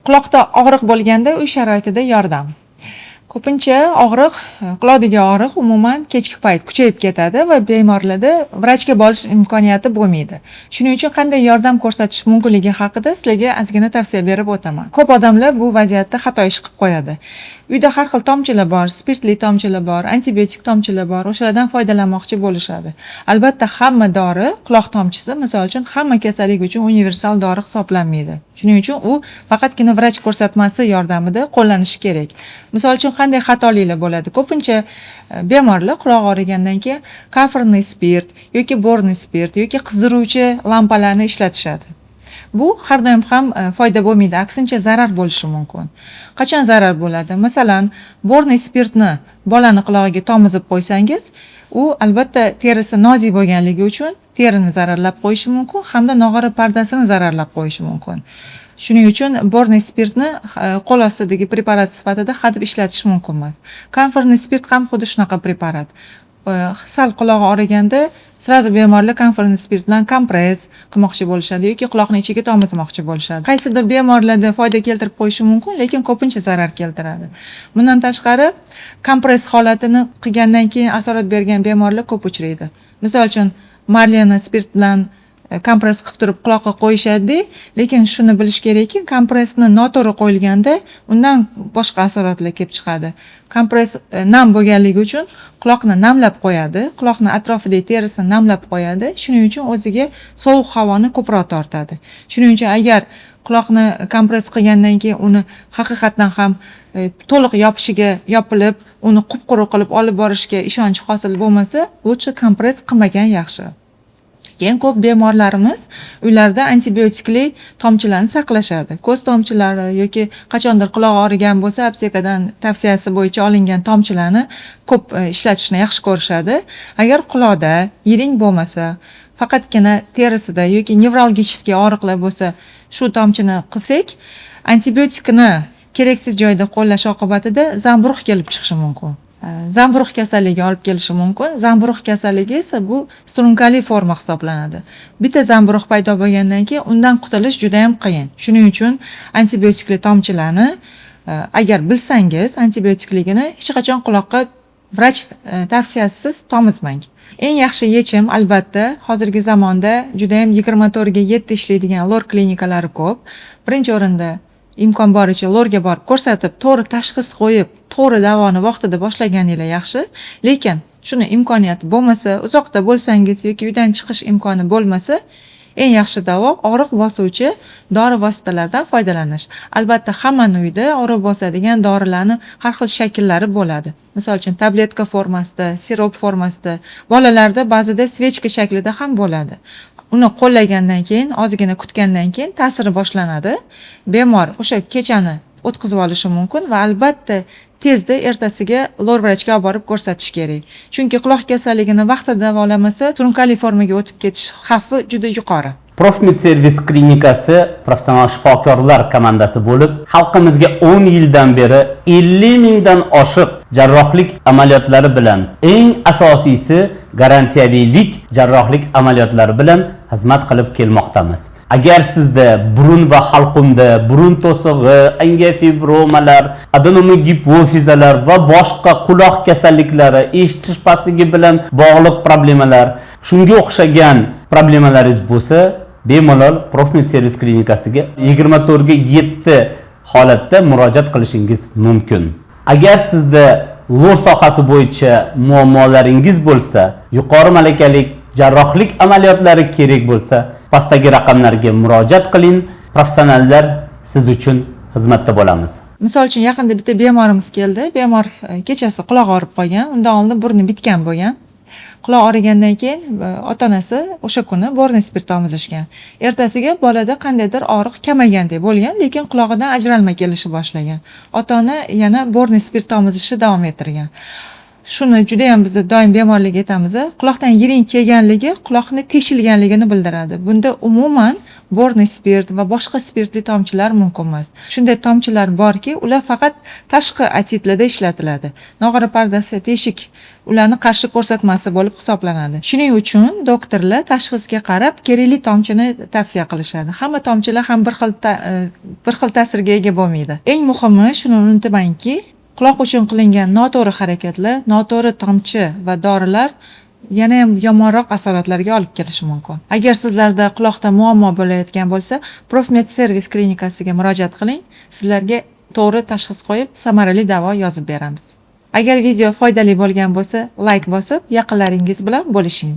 Quloqda og'riq bo'lganda uy sharoitida yordam. Ko'pincha og'riq, quloqdagi og'riq umuman kechki payt kuchayib ketadi va bemorlarda vrachga borish imkoniyati bo'lmaydi. Shuning uchun qanday yordam ko'rsatish mumkinligi haqida sizlarga ozgina tavsiya berib o'taman. Ko'p odamlar bu vaziyatda xato ish qilib qo'yadi. Uyda har xil tomchilar bor, spirtli tomchilar bor, antibiotik tomchilar bor, o'shalardan foydalanmoqchi bo'lishadi. Albatta, hamma dori, quloq tomchisi, misol uchun, hamma kasallik uchun universal dori hisoblanmaydi. Shuning uchun u faqatgina vrach ko'rsatmasi yordamida qo'llanishi kerak. Misol uchun, qanday xatoliklar bo'ladi? Ko'pincha bemorlar quloq og'rigandan keyin камфорный spirt yoki борный spirt yoki qizdiruvchi lampalarni ishlatishadi. Bu har doim ham foyda bo'lmaydi, aksincha, zarar bo'lishi mumkin. Qachon zarar bo'ladi? Masalan, борный spirtni bolani qulog'iga tomizib qo'ysangiz, u albatta terisi nozik bo'lganligi uchun terini zararlab qo'yishi mumkin hamda nog'ora pardasini zararlab qo'yishi mumkin. Shuning uchun борный spirtni qo'l ostidagi preparat sifatida hadeb ishlatish mumkin emas. Камфорный spirt ham xuddi shunaqa preparat. Sal qulog'i og'riganda сразу bemorlar камфорный spirt bilan kompress qilmoqchi bo'lishadi yoki quloqni ichiga tomizmoqchi bo'lishadi. Qaysidir bemorlarda foyda keltirib qo'yishi mumkin, lekin ko'pincha zarar keltiradi. Bundan tashqari, kompress holatini qilgandan keyin asorat bergan bemorlar ko'p uchraydi. Misol uchun, marleni spirt bilan kompress qilib turib quloqqa qo'yishadi, lekin shuni bilish kerakki, kompressni noto'g'ri qo'yilganda undan boshqa asoratlar kelib chiqadi. Kompress nam bo'lganligi uchun quloqni namlab qo'yadi, quloqni atrofidagi terisini namlab qo'yadi, shuning uchun o'ziga sovuq havoni ko'proq tortadi. Shuning uchun agar quloqni kompress qilgandan keyin uni haqiqatdan ham to'liq yopishiga, yopilib, uni qup quruq qilib olib borishga ishonch hosil bo'lmasa, лучше kompress qilmagan yaxshi. Keyin ko'p bemorlarimiz uylarida antibiotikli tomchilarni saqlashadi. Ko'z tomchilari yoki qachondir qulog'i og'rigan bo'lsa, aptekadan tavsiyasi bo'yicha olingan tomchilarni ko'p ishlatishni yaxshi ko'rishadi. Agar quloqda yiring bo'lmasa, faqatgina terisida yoki невралгический og'riqlar bo'lsa, shu tomchini qilsak, antibiotikni keraksiz joyda qo'llash oqibatida zamburug' kelib chiqishi mumkin. Zamburug' kasalligi olib kelishi mumkin. Zamburug' kasalligi esa bu surunkali forma hisoblanadi. Bitta zamburug' paydo bo'lgandan keyin undan qutulish judayam qiyin. Shuning uchun antibiotikli tomchilarni, agar bilsangiz antibiotikligini, hech qachon quloqqa vrach tavsiyasisiz tomizmang. Eng yaxshi yechim, albatta, hozirgi zamonda judayam 24:7 ishlaydigan lor klinikalari ko'p. Birinchi o'rinda imkon boricha lorga borib ko'rsatib, to'g'ri tashxis qo'yib, to'g'ri davoni vaqtida boshlaganinglar yaxshi. Lekin shuni imkoniyati bo'lmasa, uzoqda bo'lsangiz yoki uydan chiqish imkoni bo'lmasa, eng yaxshi davo og'riq bosuvchi dori vositalaridan foydalanish. Albatta, hammani uyida og'riq bosadigan dorilarni har xil shakllari bo'ladi. Misol uchun, tabletka formasida, sirop formasida, bolalarda ba'zida свечка shaklida ham bo'ladi. Uni qo'llagandan keyin, ozgina kutgandan keyin ta'siri boshlanadi. Bemor o'sha kechani o'tkazib olishi mumkin va albatta tezda ertasiga lor vrachga olib borib ko'rsatish kerak. Chunki quloq kasalligini vaqtida davolamasa, surunkali formaga o'tib ketish xavfi juda yuqori. Profmed Servis klinikasi professional shifokorlar komandasi bo'lib, xalqimizga 10 yildan beri 50 mingdan oshiq jarrohlik amaliyotlari bilan, eng asosiysi, garantiyaviylik jarrohlik amaliyotlari bilan xizmat qilib kelmoqdamiz. Agar sizda burun va halqumda burun to'sig'i, angiofibromalar, adenoma gipofizalar va boshqa quloq kasalliklari, eshitish pastligi bilan bog'liq problemalar, shunga o'xshagan problemalaringiz bo'lsa, bemalol Profmed Servis klinikasiga 24:7 holatda murojaat qilishingiz mumkin. Agar sizda lor sohasi bo'yicha muammolaringiz bo'lsa, yuqori malakali jarrohlik amaliyotlari kerak bo'lsa, pastdagi raqamlarga murojaat qiling. Professionallar siz uchun xizmatda bo'lamiz. Misol uchun, yaqinda bitta bemorimiz keldi. Bemor kechasi qulog'i og'rib qolgan, undan oldin burni bitgan bo'lgan. Quloq og'rigandan keyin ota onasi o'sha kuni борный spirt tomizishgan. Ertasiga bolada qandaydir og'riq kamaygandek bo'lgan, lekin qulog'idan ajralma kelishni boshlagan. Ota ona yana борный spirt tomizishni davom ettirgan. Shuni judayam biz doim bemorlarga aytamiz: quloqdan yiring kelganligi quloqni teshilganligini bildiradi. Bunda umuman борный spirt va boshqa spirtli tomchilar mumkin emas. Shunday tomchilar borki, ular faqat tashqi otitlarda ishlatiladi. Nog'ora pardasi teshik ularni qarshi ko'rsatmasi bo'lib hisoblanadi. Shuning uchun doktorlar tashxisga qarab kerakli tomchini tavsiya qilishadi. Hamma tomchilar ham bir xil ta'sirga ega bo'lmaydi. Eng muhimi, shuni unutmangki, quloq uchun qilingan noto'g'ri harakatlar, noto'g'ri tomchi va dorilar yana ham yomonroq asoratlarga olib kelishi mumkin. Agar sizlarda quloqda muammo bo'layotgan bo'lsa, Profmed Servis klinikasiga murojaat qiling. Sizlarga to'g'ri tashxis qo'yib, samarali davo yozib beramiz. Agar video foydali bo'lgan bo'lsa, layk bosib, yaqinlaringiz bilan bo'lishing.